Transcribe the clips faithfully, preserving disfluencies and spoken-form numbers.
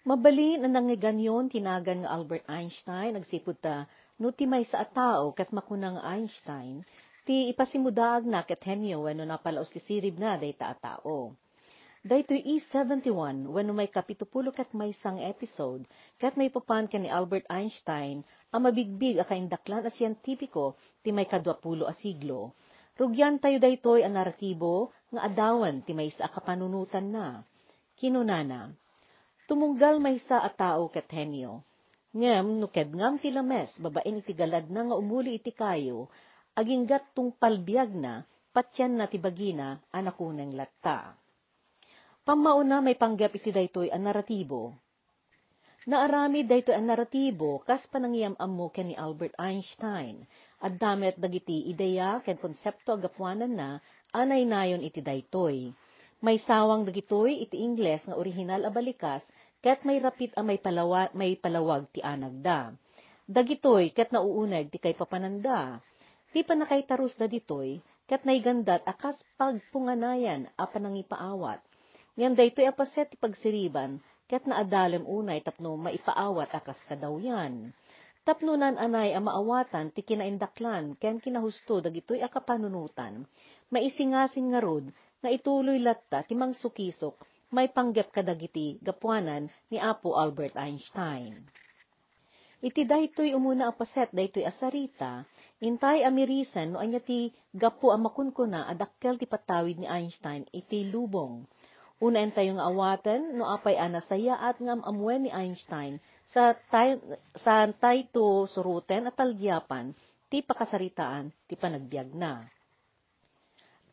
Mabalin a nangngeganyon ti nagan nga Albert Einstein agsipud ta no ti maysa a tao ket makuna nga Einstein, ti ipasimudaagna ket henyo wenno napalaus ti siribna dayta a tao. Daytoy E seventy-one wenno maikapitupulo ket maysa nga episode ket maipapan ken ni Albert Einstein a mabigbig a kaindaklan a sientipiko ti maikaduapulo a siglo. Rugiantayo daytoy a naratibo nga adawan ti maysa a kapanunotanna. Kinunana, "Tumunggal maysa a tao ket henyo. Ngem no kedngam ti lames babaen iti galadna nga umuli iti kayo, aginggat tungpal biagna, patianna ti bagina a nakuneng latta." Pammauna maipanggep iti daytoy a naratibo. Naaramid daytoy a naratibo kas panangiyam-ammo ken ni Albert Einstein. Adda met dagiti ideya ken konsepto a gapuananna a nainayon iti daytoy. Maisawang dagitoy iti Ingles nga orihinal a balikas ket mairapit a maipalawa-, maipalawag ti anagda. Dagitoy ket nauuneg ti kaipapananda. Ti pannakaitarusda ditoy ket naigandat a kas pagpunganayan a panangipaawat. Ngem daytoy a paset ti pagsiriban ket naadalem unay tapno maipaawat a kas kadawyan. Tapno naan-anay a maawatan ti kinaindaklan ken kinahusto dagitoy a kapanunotan, maisingasin ngarud nga ituloy latta ti mangsukisok maipanggep kadagiti gapuanan ni Apo Albert Einstein. Iti daytoy umuna a paset daytoy a sarita, intay a mirisen no ania ti gapu a makunkuna a dakkel ti patawid ni Einstein iti lubong. Unaentayo nga awaten no apay a nasayaat nga am-ammoen ni Einstein sa tay-, santayto suroten a talgiapan ti pakasaritaan ti panagbiagna.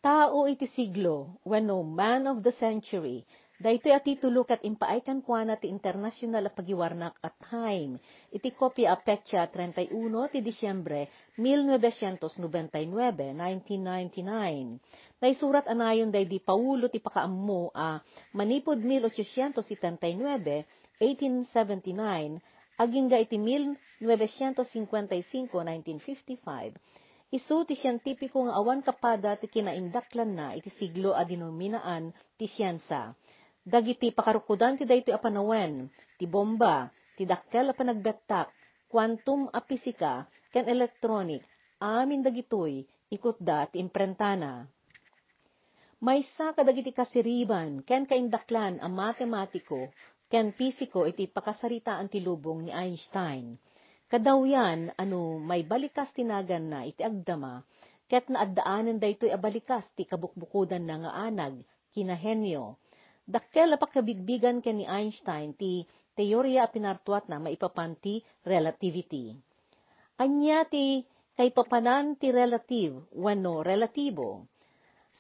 Tao iti siglo wenno Man of the Century, daytoy a titulo ket impaay kenkuana ti internasional a pagiwarnak a Time iti kopia a petsa treinta y uno ti Disiembre mil novecientos noventa y nueve, nineteen ninety-nine. Naisurat a nayon daydi Paolo ti pakaammo a manipud mil ochocientos setenta y nueve, eighteen seventy-nine, agingga iti mil novecientos cincuenta y cinco, nineteen fifty-five, isu ti sientipiko nga awan kapada ti kinaindaklanna iti siglo a dinominaan ti siensia. Dagiti pakarukodan ti daytoy a panawen, ti bomba, ti dakkel a panagbettak, quantum a pisika, ken electronic, amin dagitoy ikutda ti imprentana. Maysa kadagiti kasiriban ken kaindaklan a matematiko ken pisiko iti pakasaritaan ti lubong ni Einstein. Kadawyan a no maibalikas ti naganna iti agdama, ket naaddaanen daytoy a balikas ti kabukbukodanna nga anag, kinahenyo. Dakkel a pakabigbigan ken ni Einstein ti teoria a pinartuatna maipapan ti relativity. Ania ti kaipapanan ti relative wenno relatibo?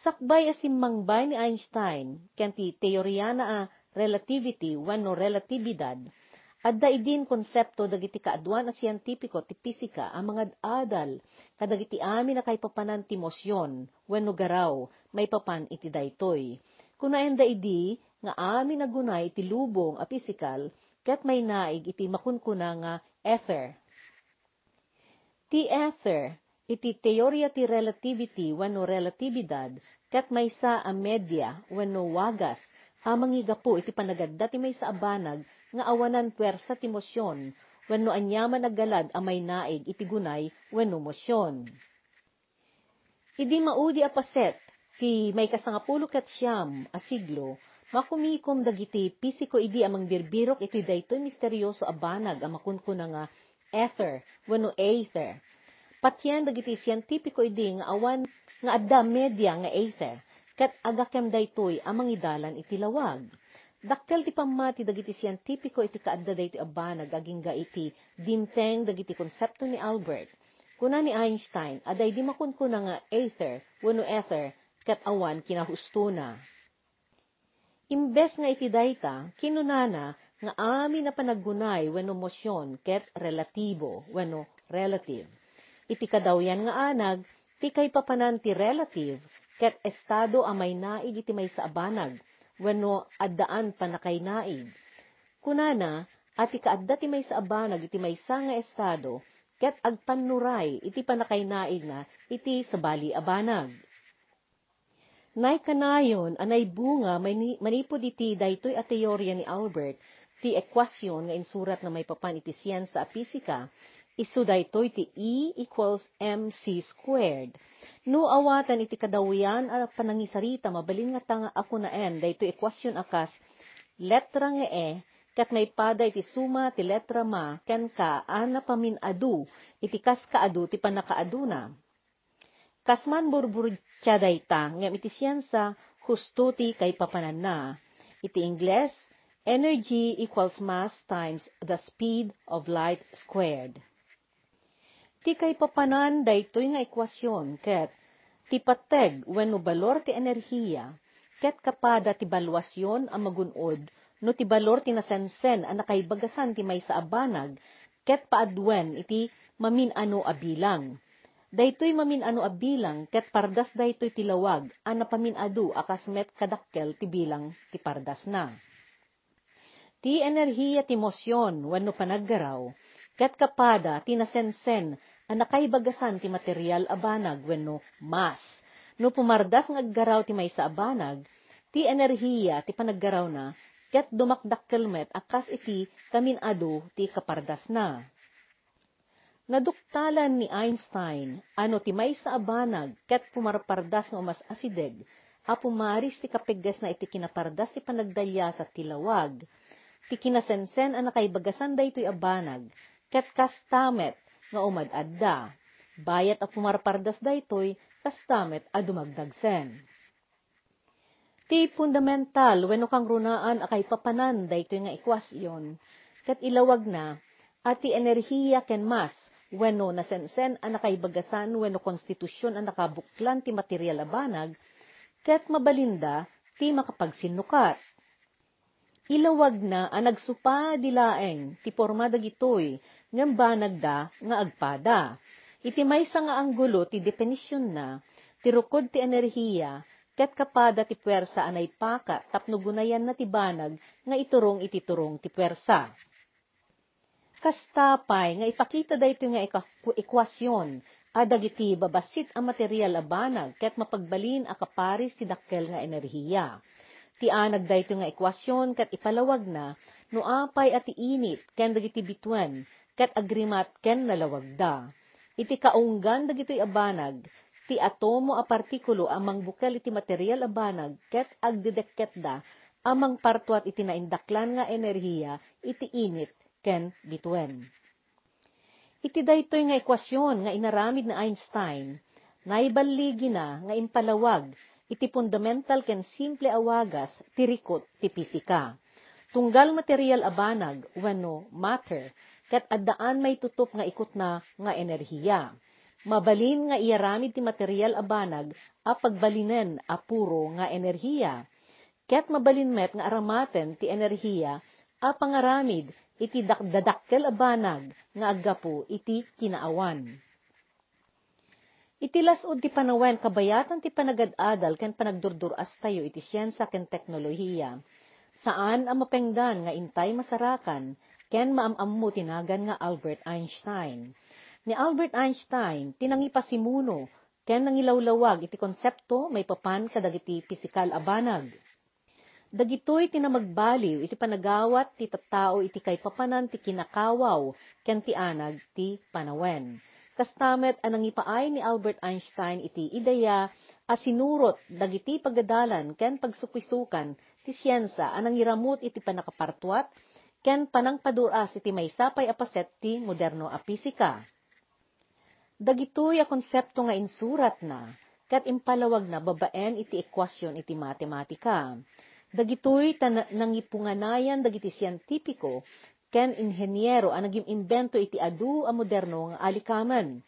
Sakbay a simmangbay ni Einstein ken ti teoriana a relativity wenno relatibidad, adda idin konsepto dagiti kaaduan a sientipiko ti pisika a mangad-adal kadagiti amin a kaipapanan ti mosion wenno garaw maipapan iti daytoy. Kunaenda idi nga amin a gunay iti lubong a pisikal ket mainaig iti makunkuna nga ether. Ti ether, iti teoria ti relativity wenno relatibidad, ket maysa a media wenno wagas a mangigapu iti panagadda ti maysa a banag nga awanan puersa ti mosion wenno aniaman a galad a mainaig iti gunay wenno mosion. Idi maudi a paset ti maikasangapulo ket siam a siglo, makumikom dagiti pisiko idi a mangbirbirok iti daytoy misterioso a banag a makunkuna nga ether wenno aether. Patien dagiti sientipiko idi nga awan nga adda media nga aether ket agakem daytoy a mangidalan iti lawag. Dakkel ti pammati dagiti sientipiko iti kaadda daytoy a banag agingga iti dimteng dagiti konsepto ni Albert. Kuna ni Einstein a daydi makunkuna nga aether wenno ether ket awan kinahustona. Imbes nga iti dayta, kinunana nga amin a panaggunay wenno mosion ket relatibo wenno relative. Iti kadawyan nga anag, ti kaipapanan ti relative ket estado a mainaig iti maysa a banag wenno addaan pannakainaig. Kunana a ti kaadda ti maysa a banag iti maysa nga estado ket agpannuray iti pannakainaigna iti sabali a banag. Naikanayon a naibunga mani-, manipud iti daytoy a teoria ni Albert, ti ekuasion nga insuratna maipapan iti siensia a pisika, isu daytoy ti E equals M C squared. No awaten iti kadawian a panangisarita, mabalin ngata nga kunaen daytoy ekuasion a kas letra nga E ket maipada iti suma ti letra ma ken ka a napamin-adu iti kas kaadu ti pannakaaduna. Kas man burburtia dayta, ngem iti siensia, husto ti kaipapananna. Iti Ingles, energy equals mass times the speed of light squared. Ti kaipapanan daytoy nga ekuasion ket ti pateg wenno balor ti enerhiya ket kapada ti baluasion a magun-od no ti balor ti nasensen a nakaibagasan ti maysa a banag ket paaduen iti mamin-ano a bilang. Daytoy mamin-ano a bilang ket pardas daytoy ti lawag a napamin-adu a kas met kadakkel ti bilang ti pardasna. Ti enerhiya ti mosion wenno panaggaraw ket kapada ti nasensen a nakaibagasan ti material a banag wenno mass. No pumardas nga aggaraw ti maysa a banag, ti enerhiya ti panaggarawna ket dumakdakkel met a kas iti kamin-adu ti kapardasna. Naduktalan ni Einstein a no ti maysa a banag ket pumarpardas nga umas-asideg a pumaris ti kapiggesna iti kinapardas ti panagdaliasa ti lawag, ti kinasensen a nakaibagasan daytoy a banag ket kasta met nga umad-adda. Bayat a pumarpardas daytoy, kasta met a dumagdagsen. Ti fundamental wenno kangrunaan a kaipapanan daytoy nga ekuasion ket ilawagna a ti enerhiya ken mass wenno nasensen a nakaibagasan wenno konstitusion a nakabuklan ti material a banag ket mabalinda ti makapagsinnukat. Ilawagna a nagsupadi laeng ti porma dagitoy ngem banagda nga agpada. Iti maysa nga anggulo ti definisionna, ti rukod ti enerhiya ket kapada ti puwersa a naipakat tapno gunayanna ti banag nga iturong iti turong ti puwersa. Kasta pay nga ipakita daytoy nga eka-, ekuasion a dagiti babassit a material a banag ket mapagbalin a kaparis ti dakkel nga enerhiya. Ti anag daytoy nga ekuasion ket ipalawagna no apay a ti init ken dagiti bituen ket agrimat ken nalawagda. Iti kaunggan dagitoy a banag, ti atomo a partikulo a mangbukel iti material a banag ket agdedekketda a mangpartuat iti naindaklan nga enerhiya iti init ken bituen. Iti daytoy nga ekuasion nga inaramid ni Einstein, naiballigina nga impalawag iti fundamental ken simple a wagas ti rikut ti pisika. Tunggal material a banag wenno matter, ket addaan maitutup nga ikutna nga enerhiya. Mabalin nga iyaramid ti material a banag a pagbalinen a puro nga enerhiya. Ket mabalin met nga aramaten ti enerhiya a pangaramid iti dak-, dadakkel a banag nga aggapu iti kinaawan. Iti las-ud ti panawen, kabayatan ti panagad-adal ken panagdurdur-astayo iti siensia ken teknolohiya, saan a mapengdan nga intay masarakan ken maam-ammo ti nagan nga Albert Einstein. Ni Albert Einstein ti nangipasimuno ken nangilawlawag iti konsepto maipapan kadagiti pisikal a banag. Dagitoy ti namagbaliw iti panagawat ti tattao iti kaipapanan ti kinakawaw ken ti anag ti panawen. Kasta met a nangipaay ni Albert Einstein iti ideya a sinurot dagiti pagadalan ken pagsukisukan ti siensia a nangiramut iti pannakapartuat ken panangpadur-as iti maysa pay a paset ti moderno a pisika. Dagitoy a konsepto nga insuratna ket impalawagna babaen iti ekuasion iti matematika. Dagitoy ta na-, nangipunganayan dagiti sientipiko ken inheniero a nagim-imbento iti adu a moderno nga alikamen.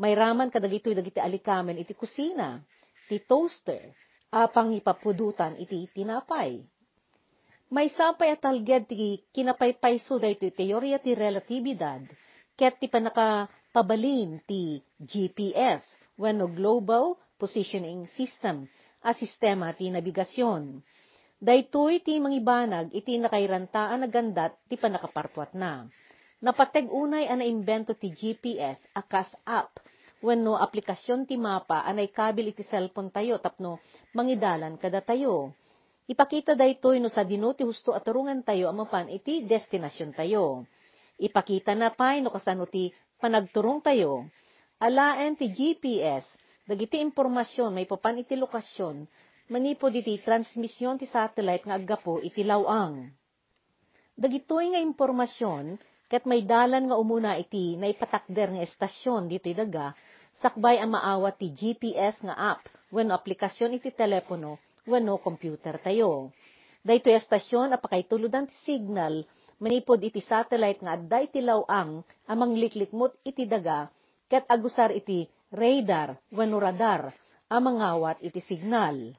Mairaman kadagitoy dagiti alikamen iti kusina, ti toaster, a pangipapudotan iti tinapay. Maysa pay a talged ti kinapaypayso daytoy teoria ti relatibidad ket ti pannakapabalin ti G P S wenno Global Positioning System a sistema ti nabigasion. Daytoy ti mangibanag iti nakairantaan a gandat ti pannakapartuatna. Napateg unay a naimbento ti G P S a kas app wenno aplikasion ti mapa a naikabil iti cellphone tayo tapno mangidalan kadatayo. Ipakita daytoy no sadino ti husto a turongantayo a mapan iti destinasiontayo. Ipakitana pay no kasano ti panagturongtayo. Alaen ti G P S dagiti impormasion maipapan iti lokasion manipud iti transmision ti satellite nga aggapu iti law-ang. Dagitoy nga impormasion ket maidalan nga umuna iti naipatakder nga estasion ditoy daga, sakbay a maawat ti G P S nga app wenno aplikasion iti telepono wenno computertayo. Daytoy a estasion a pakaitulodan ti signal manipud iti satellite nga adda iti law-ang a mangliklikmut iti daga ket agusar iti radar wenno radar a mangawat iti signal.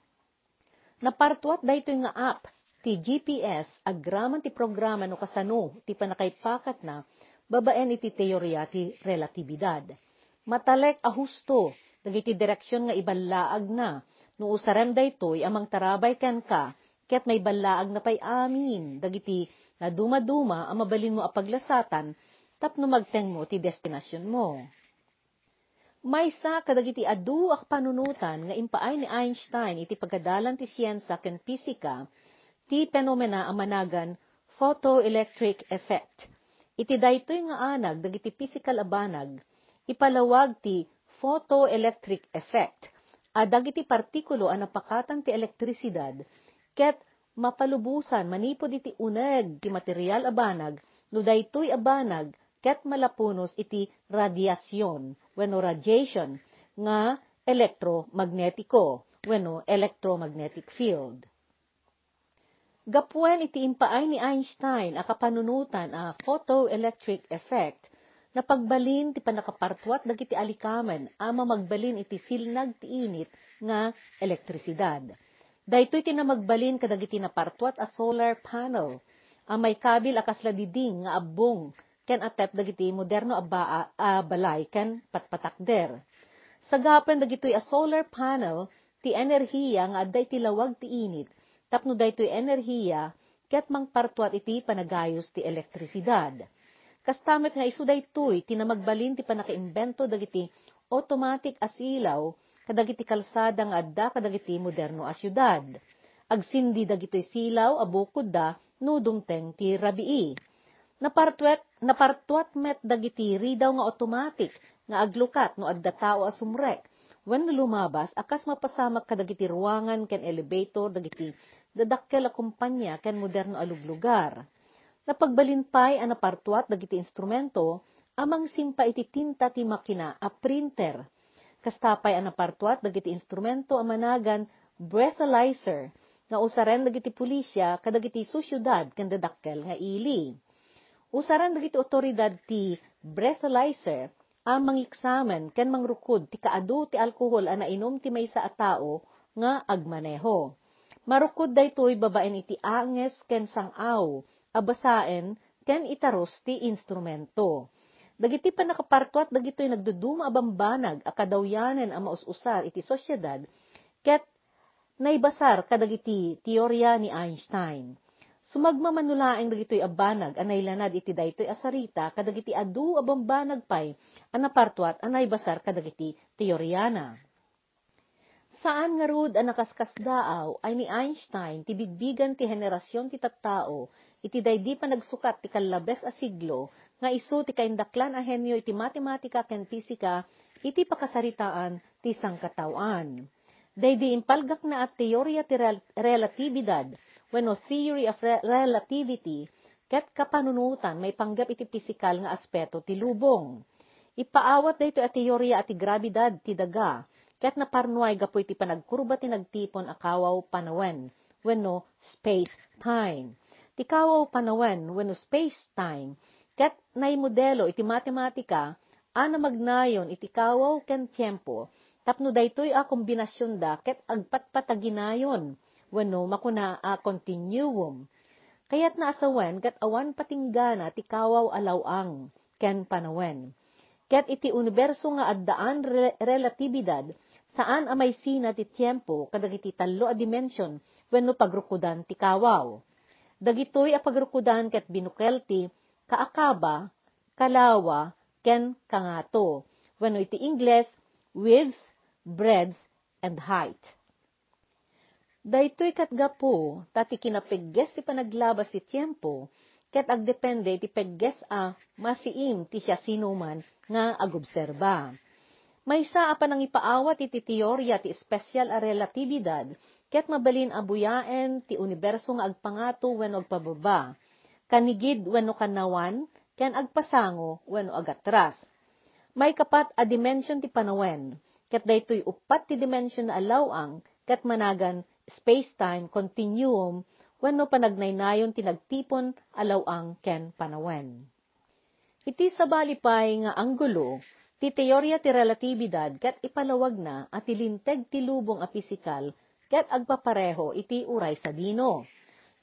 Napartuat daytoy nga app ti G P S agraman ti programa no kasano ti pannakaipakatna babaen iti teoria ti relatibidad. Matalek a husto dagiti direksion nga iballaagna no usarem daytoy a mangtarabay kenka ket maiballaagna pay amin dagiti nadumaduma a mabalinmo a paglasatan tapno magtengmo ti destinasionmo. Maysa kadagiti adu a kapanunotan nga impaay ni Einstein iti pagadalan ti siensia ken pisika, ti fenomena a managan photoelectric effect. Iti daytoy nga anag dagiti pisikal a banag, ipalawag ti photoelectric effect a dagiti partikulo a napakatan ti elektrisidad ket mapalubosan manipud iti uneg ti material a banag no daytoy a banag ket malapunos iti radiasion wenno radiation nga elektromagnetiko wenno electromagnetic field. Gapuen iti impaay ni Einstein a kapanunotan a photoelectric effect, napagbalin ti pannakapartuat dagiti alikamen a mamagbalin iti silnag ti init nga elektrisidad. Daytoy ti namagbalin kadagiti napartuat a solar panel a maikabil a kasla diding nga abbong ken atep dagiti moderno a baa-, a balay ken patpatakder. Sagapen dagitoy a solar panel ti enerhiya nga adda iti lawag ti init tapno daytoy enerhiya ket mangpartuat iti panagayos ti elektrisidad. Kasta met nga isu daytoy ti namagbalin ti pannakaimbento dagiti automatic a silaw kadagiti kalsada nga adda kadagiti moderno a siudad. Agsindi dagitoy silaw a bukodda no dumteng ti rabii. Napartuet-, napartuat met dagiti ridaw nga automatic nga aglukat no adda tao a sumrek wenno lumabas a kas mapasamak kadagiti ruangan ken elevator dagiti dadakkel a kompania ken moderno a luglugar. Napagbalin pay a napartuat dagiti instrumento a mangsimpa iti tinta ti makina a printer. Kasta pay a napartuat dagiti instrumento a managan breathalyzer nga usaren dagiti pulisia kadagiti sosiedad ken dadakkel nga ili. Usaren dagiti awtoridad ti breathalyzer a mangiksamen ken mangrukod ti kaadu ti alkohol a nainum ti maysa a tao nga agmaneho. Marukod daytoy babaen iti anges ken sang-aw a basaen ken itarus ti instrumento. Dagiti pannakapartuat dagitoy nagduduma a bambanag a kadawyanen a maus-usar iti sosiedad ket naibasar kadagiti teoria ni Einstein. Sumagmamano laeng dagitoy a banag a nailanad iti daytoy a sarita kadagiti adu a bambanag pay a napartuat a naibasar kadagiti teoriana. Saan ngarud a nakaskasdaaw ay ni Einstein ti bigbigan ti henerasion ti tattao iti daydi panagsukat ti kallabes a siglo nga isu ti kaindaklan a henio iti matematika ken pisika iti pakasaritaan ti sangkataoan. Daydi impalgakna a teoria ti rel-, relatibidad wenno theory of re-, relativity ket kapanunotan maipanggep iti pisikal nga aspeto ti lubong. Ipaawat daytoy a teoria a ti grabidad ti daga ket naparnuay gapu iti panagkurba ti nagtipon a kawaw panawen wenno space-time. Ti kawaw panawen wenno space-time ket naimodelo iti matematika a namagnayon iti kawaw ken tiempo tapno daytoy a kombinasionda ket agpatpataginayon wenno makuna a continuum. Kayatna a sawen ket awan patinggana ti kawaw a law-ang ken panawen. Ket iti uniberso nga addaan re-, relatibidad, saan a maisina ti tiempo kadagiti tallo a dimension wenno pagrukodan ti kawaw. Dagitoy a pagrukodan ket binukel ti kaakaba, kalawa, ken kangato. wenno iti Ingles, width, breadth, and height. Daytoy ket gapu ta ti kinapegges ti panaglabas ti tiempo ket agdepende iti pegges a masiim ti siasinoman nga agobserba. Maysa a panangipaawat iti teoria ti espesial a relatibidad ket mabalin a buyaen ti uniberso nga agpangato wenno agpababa, kanigid wenno kanawan, ken agpasango wenno agatras. Maikapat a dimension ti panawen, ket daytoy uppat ti dimension a law-ang ket managan space-time continuum wenno panagnaynayon ti nagtipon a law-ang ken panawen. Iti sabali pay nga anggulo, ti teoria ti relatibidad ket ipalawagna a ti linteg ti lubong a pisikal ket agpapareho iti uray sadino.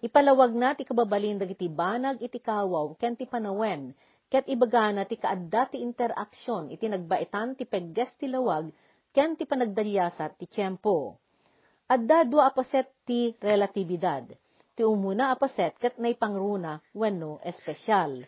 Ipalawagna ti kababalin dagiti banag iti kawaw ken ti panawen, ket ibagana ti kaadda ti interaksion iti nagbaetan ti pegges ti lawag ken ti panagdaliasat ti tiempo. Adda dua a paset ti relatibidad. Ti umuna a paset ket naipangruna wenno espesial.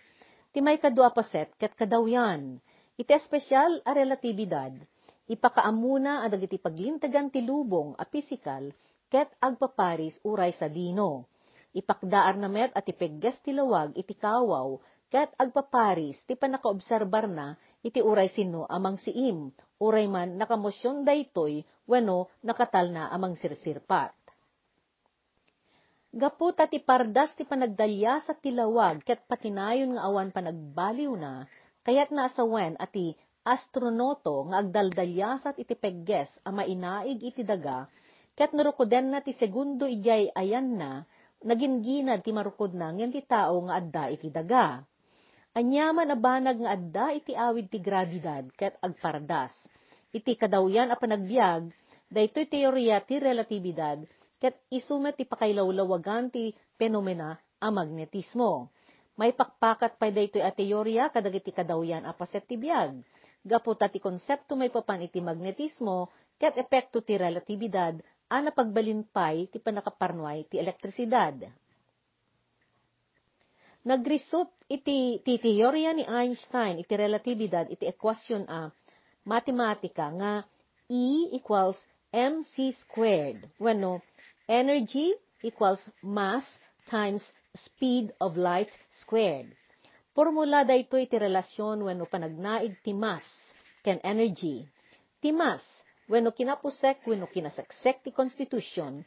Ti maikadua a paset ket kadawyan. Iti espesial a relatibidad, ipakaammona a dagiti paglintegan ti lubong a pisikal ket agpaparis uray sadino. Ipakdaarna met a ti pegges ti lawag iti kawaw ket agpaparis ti pannakaobserbarna iti uray sinno a mangsiim, uray man nakamosion daytoy wenno nakatalna a mangsirsirpat. Gapu ta ti pardas ti panagdaliasat ti lawag ket patinayon nga awan panagbaliwna, kayatna a sawen a ti astronoto nga agdaldaliasat iti pegges a mainaig iti daga, ket narukodenna ti segundo idiay ayanna, nagingginad ti marukodna ngem ti tao nga adda iti daga. Aniaman a banag nga adda iti awid ti grabidad ket agpardas. Iti kadawyan a panagbiag, daytoy teoria ti relatibidad ket isu met ti pakailawlawagan ti fenomena a magnetismo. Maipakpakat pay daytoy a teoria kadagiti kadawyan a paset ti biag, gapu ta ti konsepto maipapan iti magnetismo ket epekto ti relatibidad a napagbalin pay ti pannakaparnuay ti elektrisidad. Nagrisut iti, ti teoria ni Einstein iti relatibidad iti ekuasion a matematika nga E equals M C squared, wenno energy equals mass times speed of light squared. Pormula daytoy ti relasion wenno panagnaig ti mass ken energy. Ti mass wenno kinapusek wenno kinaseksek ti konstitusion,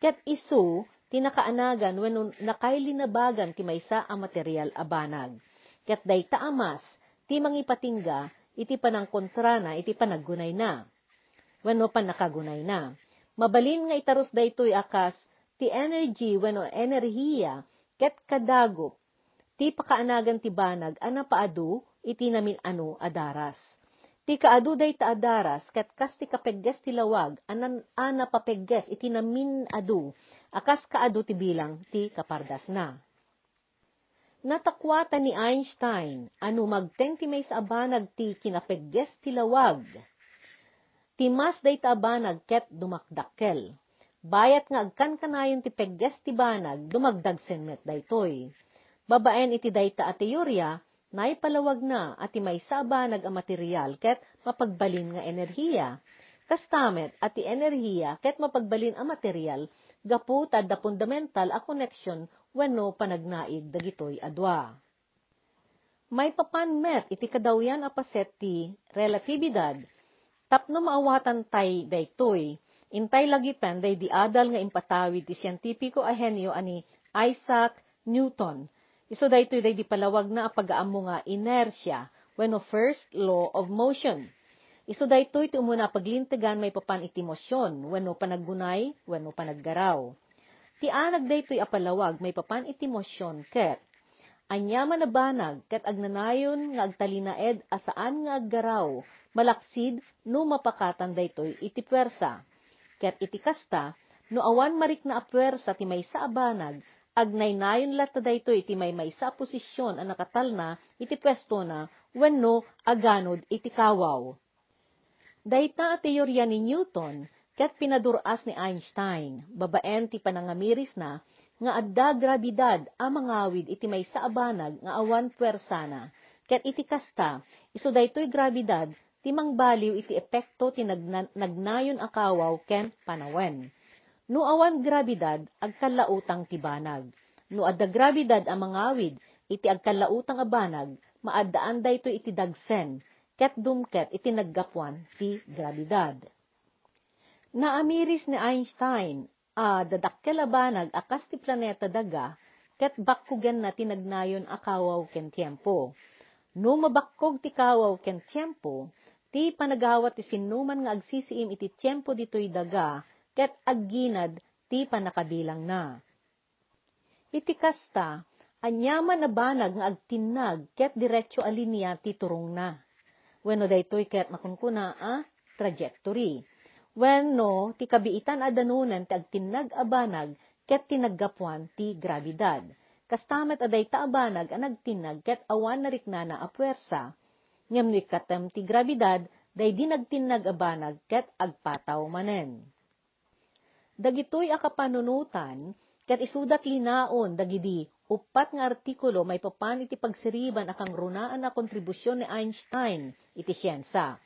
ket isu ti nakaanagan wenno nakailinabagan ti maysa a material a banag. Ket dayta a mass ti mangipatingga iti panangkontrana iti panaggunayna wenno pannakagunayna. Mabalin nga itarus daytoy a kas ti energy wenno enerhiya ket kadagup ti pakaanagan ti banag a napaadu iti namin-ano a daras. Ti kaadu dayta a daras ket kas ti kapegges ti lawag a nan-, a napapegges iti namin-adu a kas kaadu ti bilang ti kapardasna. Natakuatan ni Einstein a no magteng ti maysa a banag ti kinapegges ti lawag, ti mass dayta a banag ket dumakdakkel. Bayat nga agkankanayon ti pegges ti banag, dumagdagsen met daytoy. Babaen iti dayta a teoria, naipalawagna a ti maysa a banag a material ket mapagbalin nga enerhiya. Kasta met a ti enerhiya ket mapagbalin a material gapu ta adda fundamental a koneksion wenno panagnaig dagitoy a dua. Maipapan met iti kadawyan a paset ti relatibidad. Tapno maawatan tay daytoy, intay lagipen daydi adal nga impatawid ti sientipiko a henio a ni Isaac Newton. Isu daytoy daydi palawagna a pagaammo nga inertia wenno first law of motion. Isu daytoy ti umuna a paglintegan maipapan iti mosion wenno panaggunay wenno panaggaraw. Ti anag daytoy a palawag maipapan iti mosion ket aniaman a banag ket agnanayon nga agtalinaed a saan nga aggaraw, malaksid no mapakatan daytoy iti puwersa. Ket iti kasta, no awan marikna a puwersa ti maysa a banag, agnaynayon latta daytoy iti maymaysa a posisyon a nakatalna iti puestona wenno aganod iti kawaw. Dayta a teoria ni Newton ket pinadur-as ni Einstein babaen ti panangamirisna nga adda grabidad a mangawid iti maysa a banag nga awan puersana, ket iti kasta, isu daytoy grabidad ti mangbaliw iti epekto ti nagna-, nagnayon a kawaw ken panawen. No awan grabidad, agkallautang ti banag. No adda grabidad a mangawid iti agkallautang a banag, maaddaan daytoy iti dagsen, ket dumket iti naggapuan ti grabidad. Naamiris ni Einstein a dadakkel a banag a kas ti planeta daga ket bakkugenna ti nagnayon a kawaw ken tiempo. No mabakkog ti kawaw ken tiempo, ti panagawat ti sinnuman nga agsisiim iti tiempo ditoy daga ket agginad ti pannakabilangna. Iti kasta, aniaman a banag nga agtinnag ket diretso a linia ti turongna. Wenno daytoy ket makunkuna a trajectory. Wenno ti kabiitan a danonen ti agtinnag a banag ket ti naggapuan ti grabidad. Kasta met a dayta a banag a nagtinnag ket awan nariknana a puwersa. Ngem no ikkatem ti grabidad, daydi nagtinnag a banag ket agpataw manen. Dagitoy a kapanunotan ket isuda ti linaon dagidi uppat nga artikulo maipapan iti pagsiriban a kangrunaan a kontribusion ni Einstein iti siensia.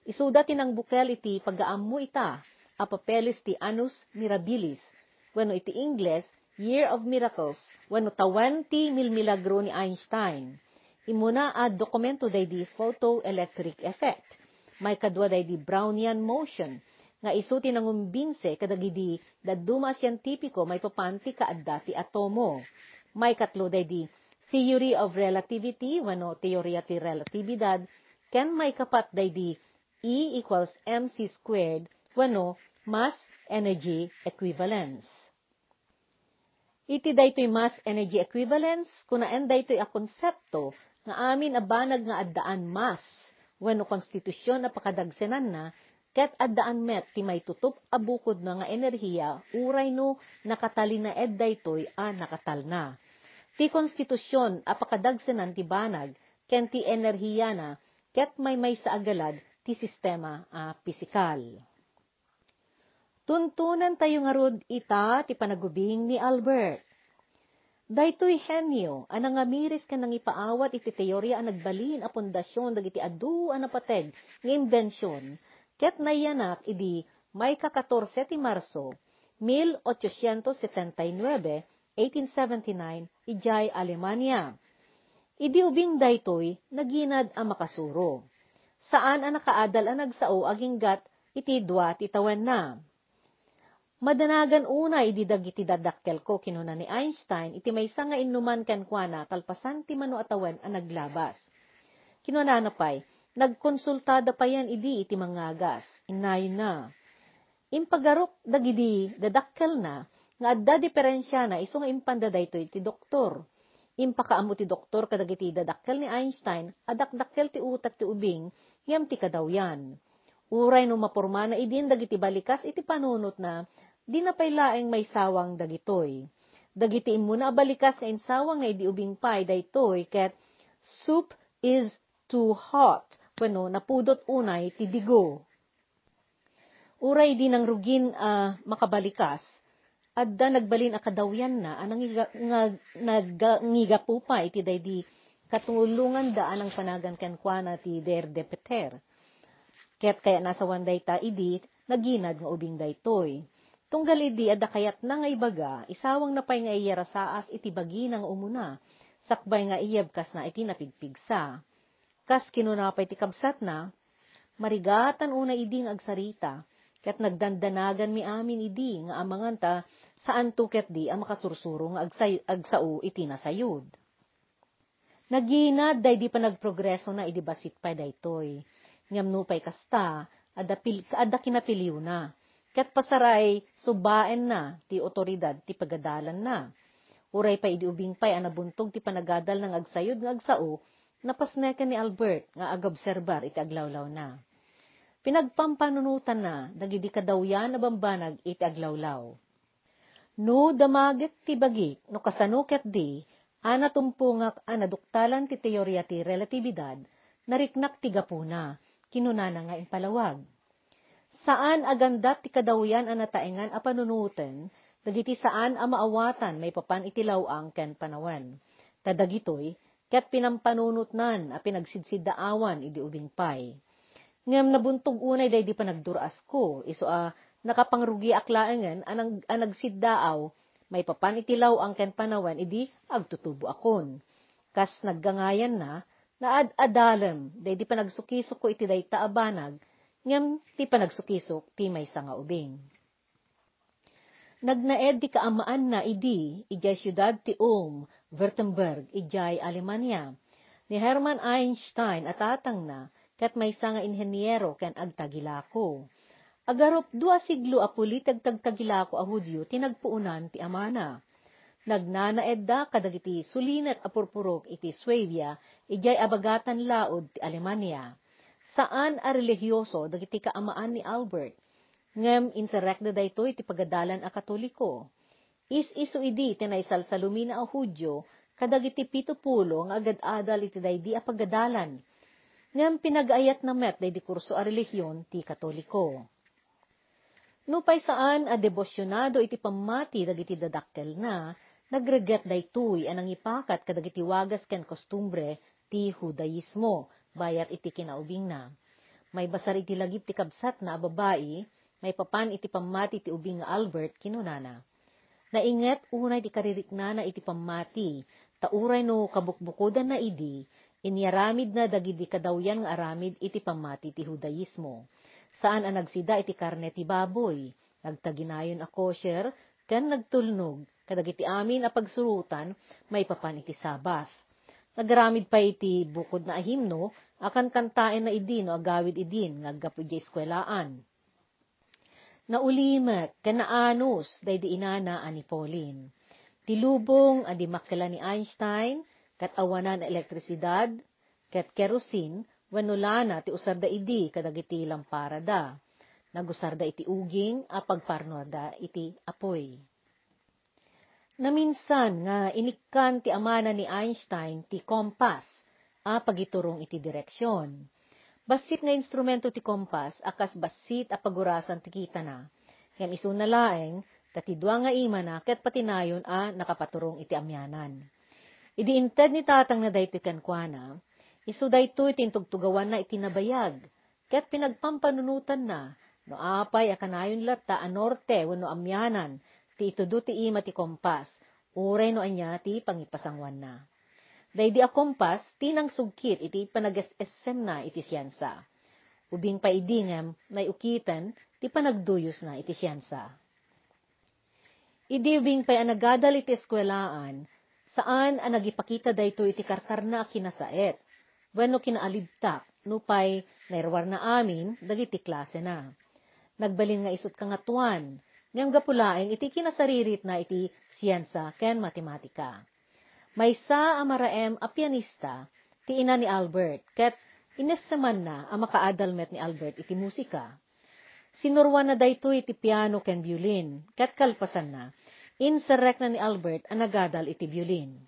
Isuda ti nangbukel iti pagaammo ita a papeles ti Annus Mirabilis, wenno iti Ingles, Year of Miracles, wenno tawen ti milmilagro ni Einstein. Immuna a dokumento daydi photoelectric effect. Maikadua daydi Brownian motion, nga isu ti nangumbinse kadagidi dadduma a sientipiko maipapan ti kaadda ti atomo. Maikatlo daydi theory of relativity wenno teoria ti relatibidad, ken maikapat daydi E equals mc squared wenno mass energy equivalence. Iti daytoy mass energy equivalence, kunaen daytoy a konsepto nga amin a banag nga addaan mass wenno konstitusion a pakadagsenanna ket addaan met ti maitutup a bukodna nga enerhia uray no nakatalinaed daytoy a nakatalna. Ti konstitusion a pakadagsenan ti banag ken ti enerhiana ket maymaysa a galad ti sistema a pisikal. Tuntonantayo ngarud ita ti panagubing ni Albert. Daytoy henio a nangamiris ken nangipaawat iti teoria a nagbalin a pundasyon dagiti adu a napateg nga imbension ket nayanak idi maika-katorse ti Marso, mil ochocientos setenta y nueve, eighteen seventy-nine, idiay Alemania. Idi ubing daytoy, naginad a makasuro. Saan a nakaadal a nagsao aginggat iti dua ti tawenna. Madanagan unay idi dagiti dadakkelko, kinuna ni Einstein iti maysa nga innuman kenkuana kalpasan ti mano a tawen a naglabas. Kinunana pay, nagkonsultada payen idi iti mangagas. Innayonna. Impagarok dagidi dadakkelna nga adda diferensiana isu nga impanda daytoy ti doktor. Impakaammo ti doktor kadagiti dadakkel ni Einstein a dakdakkel ti utek ti ubing ngem ti kadawyan. Uray no mapormana idin dagiti balikas iti panunotna, dina pay laeng maisawang dagitoy. Dagiti immuna a balikas nga insawangna idi ubing pay daytoy ket soup is too hot wenno napudot unay ti digo. Uray di nangrugin a makabalikas, adda nagbalin a kadawyanna a nangiga-, nga-, nagga-, ngigapu pay iti daydi katulonganda a nangpanagan kenkuana ti Der Depeter. Ket kayatna a sawen dayta idi naginad nga ubing daytoy. Tunggal idi adda kayatna nga ibaga, isawangna pay nga iyarasaas iti bagina nga umuna, sakbay nga iyebkasna iti napigpigsa. Kas kinuna pay ti kabsatna, marigatan unay idi nga agsarita, ket nagdandanaganmi amin idi nga amangan ta saanto ketdi a makasursuro nga agsay-, agsao iti nasayod. Naginad daydi panagprogresona idi bassit pay daytoy. Ngem nupay kasta, adda pil-, adda kinapiliwna, ket pasaray subaenna ti otoridad ti pagadalanna. Uray pay idi ubing pay a nabuntog ti panagadalna nga agsayod nga agsao, napasneken ni Albert nga agobserbar iti aglawlawna. Pinagpampanunotanna dagidi kadawyan a bambanag iti aglawlaw. No damagek ti bagik no kasano ketdi a natumpongak a naduktalan ti teoria ti relatibidad, nariknak ti gapuna, kinunana nga impalawag. Saan a gandat ti kadawyan a nataengan a panunoten dagiti saan a maawatan maipapan iti law-ang ken panawen. Ta dagitoy ket pinampanunotnan a pinagsidsiddaawan idi ubing pay. Ngem nabuntog unay daydi panagdur-asko, isu a nakapangrugiak laengen a nang-, a nagsiddaaw maipapan iti law-ang ken panawen idi agtutuboakon. Kas naggangayanna, naad-adalem daydi panagsukisokko iti dayta a banag, ngem ti panagsukisok ti maysa nga ubing. Nagnaed ti kaamaanna idi, idiay siudad ti Ulm, Württemberg, idiay Alemania. Ni Hermann Einstein a tatangna, ket maysa nga inheniero ken agtagilako. Agarup dua siglo a puli ti agtagtagilako a Hudio ti nagpuonan ti amana. Nagnanaedda kadagiti sulinek a purpurok iti Suabia, idiay abagatan laud ti Alemania. Saan a relihioso dagiti kaamaan ni Albert, ngem inserrekda daytoy iti pagadalan a Katoliko. Is-isu idi ti naisalsalumina a Hudio kadagiti pito pulo nga agad-adal iti daydi a pagadalan. Ngem pinagaayatna met daydi kurso a relihion ti Katoliko. Nupay saan a debosionado iti pammati dagiti dadakkelna, nagregget daytoy a nangipakat kadagiti wagas ken kostumbre ti Judaismo bayat iti kinaubingna. Maibasar iti lagip ti kabsatna a babai, maipapan iti pammati ti ubing nga Albert, kinunana. Nainget unay ti kaririknana iti pammati, ta uray no kabukbukodanna idi, inyaramidna dagidi kadawyan nga aramid iti pammati ti Judaismo. Saan a nagsida iti karne ti baboy, nagtaginayon a kosher, ken nagtulnog kadagiti amin a pagsurotan maipapan iti Sabbath. Nagaramid pay iti bukodna a himno a kankantaenna idi no agawid idin nga aggapu idiay eskuelaan. Naulimek ken naanus daydi inana a ni Pauline. Ti lubong a dimmakkelan ni Einstein ket awanan a elektrisidad ket kerosene wenno lana ti usarda idi kadagiti lamparada. Nagusarda iti uging a pagparnuarda iti apuy. Naminsan nga inikkan ti amana ni Einstein ti kompas a pagiturong iti direksion. Bassit nga instrumento ti kompas a kas bassit a pagurasan ti kitana, ngem isuna laeng ta ti dua nga imana ket patinayon a nakapaturong iti amianan. Idi inted ni tatangna daytoy kenkuana, isu daytoy ti intugtugawanna iti nabayag, ket pinagpampanunotanna no apay a kanayon latta a norte wenno amianan ti itudo ti ima ti kompas, uray no ania ti pangipasanguanna. Daydi a kompas ti nangsugkit iti panages-essemna iti siensia. Ubing pay idi ngem nay-ukiten ti panagduyosna iti siensia. Idi ubing pay a nagadal iti eskuelaan, saan a nagipakita daytoy iti karkarna a kinasaet wenno kinaalibtak nupay nairwarna amin dagiti klasena. Nagbalin nga isut' kangatoan, ngem gapu laeng iti kinasariritna iti siensia ken matematika. Maysa a maraem a pianista ti ina ni Albert, ket inessemanna a makaadal met ni Albert iti musika. Sinuroanna daytoy iti piano ken biolin, ket kalpasanna, inserrekna ni Albert a nagadal iti biolin.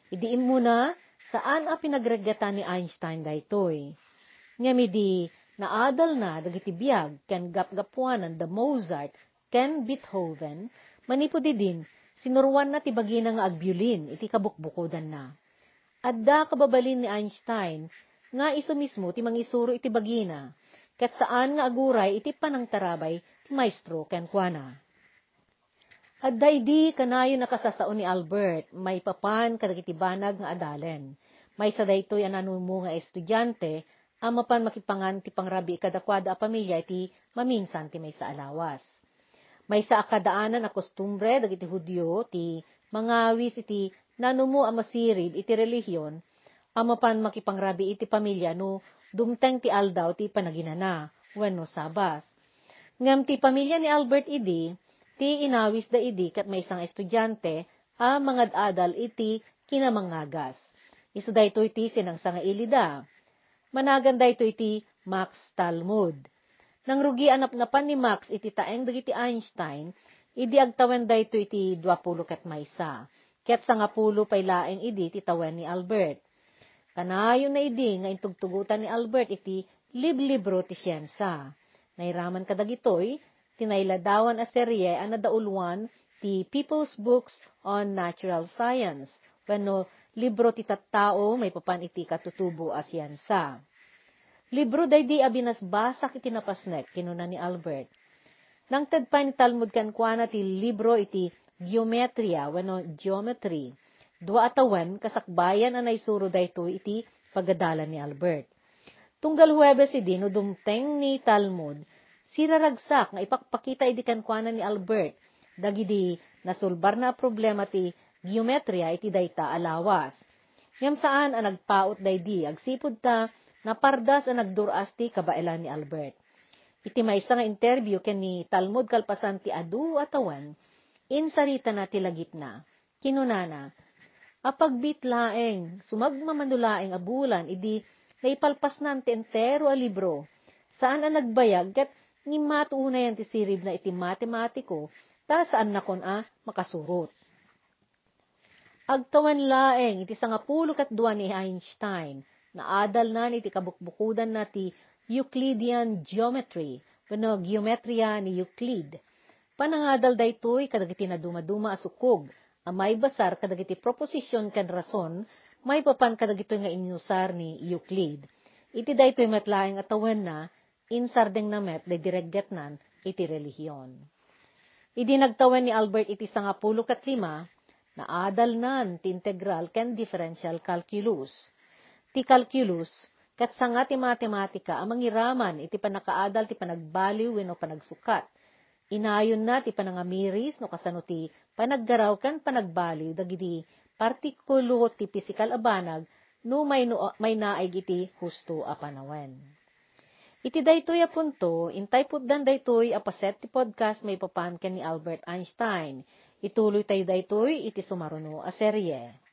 Idi immuna, saan a pinagreggetan ni Einstein daytoy. Ngem idi naadalna dagiti biag ken gapgapuanan da Mozart ken Beethoven, manipud idin, sinuroanna ti bagina nga agbiolin iti kabukbukodanna. Adda kababalin ni Einstein nga isu mismo ti mangisuro iti bagina, ket saan nga aguray iti panangtarabay ti maestro kenkuana. Adda idi kanayon a kasasao ni Albert maipapan kadagiti banag nga adalen. Maysa daytoy a nanumo nga estudiante a mapan makipangan ti pangrabii kadakuada a pamilia iti maminsan ti maysa a lawas. Maysa a kadaanan a kostumbre dagiti Hudio ti mangawis iti nanumo a masirib iti relihion a mapan makipangrabii iti pamilia no dumteng ti aldaw ti panaginana wenno Sabbath. Ngem ti pamilia ni Albert idi ti inawisda idi ket maysa nga estudiante a mangad-adal iti kinamangagas. Isu daytoy ti sinangsangailida. Managan daytoy iti Max Talmud. Nangrugi a napnapan ni Max iti taeng dagiti Einstein idi agtawen daytoy iti duapulo ket maysa, ket sangapulo pay laeng idi ti tawen ni Albert. Kanayonna idi nga intugtugotan ni Albert iti liblibro ti siensia. Nairaman kadagitoy, ti nailadawan a serie a nadauluan ti People's Books on Natural Science, wenno Libro ti Tattao maipapan iti Katutubo a Siensia. Libro daydi a binasbasak iti napasnek, kinuna ni Albert. Nangted pay ni Talmud kenkuana ti libro iti geometria wenno geometry. Dua a tawen, kasakbayan a naisuro daytoy iti pagadalan ni Albert. Tunggal Huwebes idi no dumteng ni Talmud, siraragsak nga ipakpakita idi kenkuana ni Albert dagidi nasulbarna a problema ti geometria iti dayta a lawas. Ngem saan a nagpaut daydi agsipud ta napardas a nagdur-as ti kabaelan ni Albert. Iti maysa nga interview ken ni Talmud kalpasan ti adu a tawen, insaritana ti lagipna. Kinunana, "Apagbiit laeng, sumagmamano laeng a bulan idi naipalpasnan ti entero a libro. Saan a nagbayag ket ngimmato unayen ti siribna iti matematiko ta saannakon a makasurot." Agtawen laeng iti sangapulo ket dua ni Einstein, naadalnan iti kabukbukodanna ti Euclidean geometry wenno geometria ni Euclid. Panangadal daytoy kadagiti nadumaduma a sukog a maibasar kadagiti proposision ken rason maipapan kadagitoy nga inusar ni Euclid. Iti daytoy met laeng a tawenna, insardengna met daydi reggetnan iti relihion. Idi nagtawen ni Albert iti sangapulo ket lima, naadalnan ti integral ken differential calculus. Ti calculus, ket sanga ti matematika a mangiraman iti pannakaadal ti panagbaliw wenno panagsukat. Inayonna ti panangamiris no kasano ti panaggaraw ken panagbaliw dagidi partikulo ti pisikal a banag no mayno-, maynaig iti husto a panawen. Iti daytoy a punto, intay putdan daytoy a paset ti podcast maipapan ken ni Albert Einstein. Ituloytayo daytoy iti sumaruno a serye.